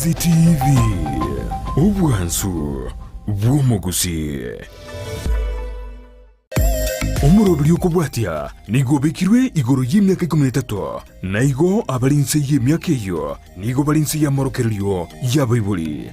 TV, obwansu bw'omogusii. Omoroberi okobwatia nigo obekirwe igoro y'emiaka ikomi na etato, na igo abare inse y'emiaka eyio nigo bare inse y'amorokererio y'abaibori.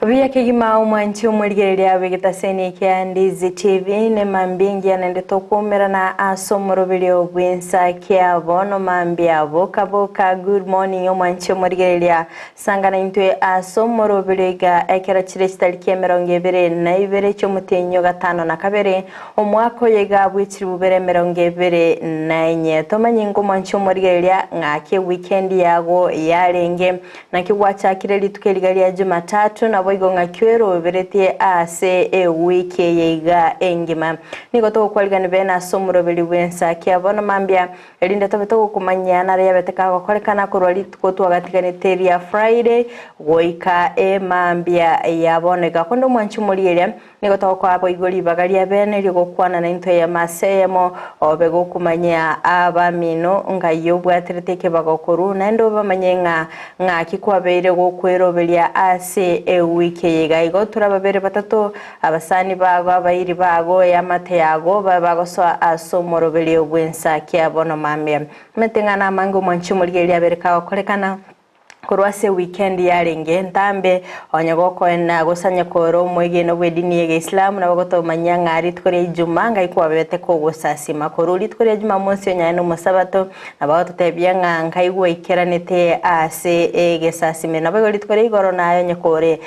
Buya kegima omwanchi omorigereria bw'egetaseni kia Ndizi TV nemambia engiya naende tokwaumerana ase omoroberio bw'ensa kia bono mambia boka boka good morning omwanchi omorigereria Sangana intwe ase omoroberio iga ekero chire chitariki emerongo ebere na ibere chi'omotienyi o gatano na kabere, omwaka oyo iga bw'echilifu bibere emerongo ebere na enye. Tomanye ng'omwanche omorigereria ng'aki ewikendi yago yarenge. Naki gwachakire rituko eriga ria Jumatatu, naboigo ng'aki oeroberetie ase ewiki eye iga engima. Nigo togokwarigani bene ase omoroberio bw'ensa kia bono mambia Erinde tobe togokomanyia nare yabete kagokorekana korwa rituko twagatiganete ria Friday goika emambia ya bono iga. Konde omwanchi omorieria, nigo togokoa boigo ribaga ria bene ri'ogokwana naintwe eyemo ase eyemo, obe gokomanyia abamino ng'ai obwaterete ekebago korwa, naende obamanye ng'a ng'aki kwabeire gokweroberia ase ewiki eye iga. Igo tore ababere batato Abasani bago, abairi bago, eamate yago, babe bagosoa ase omoroberio bw'ensakia bono mambia. Omanyete ng'a namange omwanchi omorigereria abere kagokorekana korwa ase eweekend yarenge entambe, onye gokoenda gose onye kore omoegeno bw'edini y'Egeisilamu nabo gotomanyia ng'a rituko ria Ijumaa ngai kwabete kogosasima. Korwa rituko ria Jumamosi onye aye nomosabato, nabo agototebia ng'a ngai gwaikeranete ase egesasimero. Naboigo rituko ria igoro naye onye kore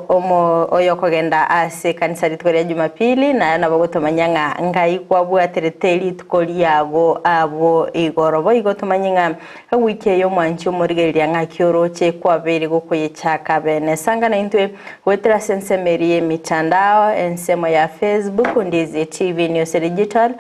Omo oyokogenda ase ekanisa rituko ria Jumapili, naye nabo ogotomanya ng'a ngai kwabwaterete rituko riago abwo igoro. Boigo tomanye ng'a ewiki eye omwanchi omorigereria ng'aki oroche kwabeire gokoyechaka bene. Sanga naintwe goetera ase ensemo eria y'emitandao, ensemo ya Facebook, Ndizi TV News Digital,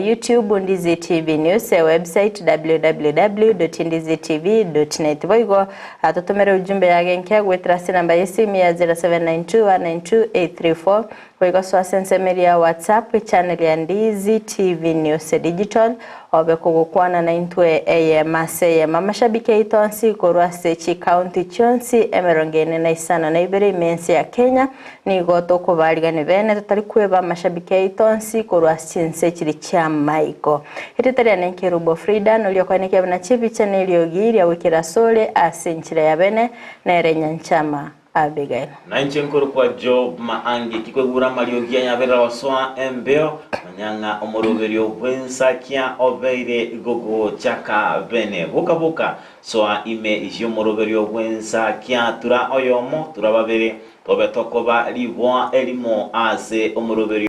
YouTube, Ndizi TV News, ewebsite www.ndizitv.net. Boigo Atotomere ujumbe yage enke goetera ase enamba y'esimi ya 0792192834 boigo soa ase ensemo eria ya WhatsApp echannel ya Ndizi TV News Digital obe kogokwana naintwe eyemo ase eyemo. Amashabiki aito onsi korwa ase chicounty chionsi emerongo ene na isano na ibere ime ense ya Kenya nigo tokobarigani bene totari kweba amashabiki aito onsi korwa ase chinse chiri chi'amaiko. Erieta riane Nkerubo Frida, noria okoenekia buna chibicha na eriogi riagwekire asore ase enchera ya bene, nere Nyanchama Abigail. Na inche nkorokwa Job Maangi, tikwegura amariogi ayaberera gosoa embeo, manya ng'a omoroberio bw'ensakia obeire gogochaka bene. Boka boka, soa ime y'omoroberio bw'ensakia, tura oyomo, tura babere, tobe tokoba riboa erimo ase omoroberio.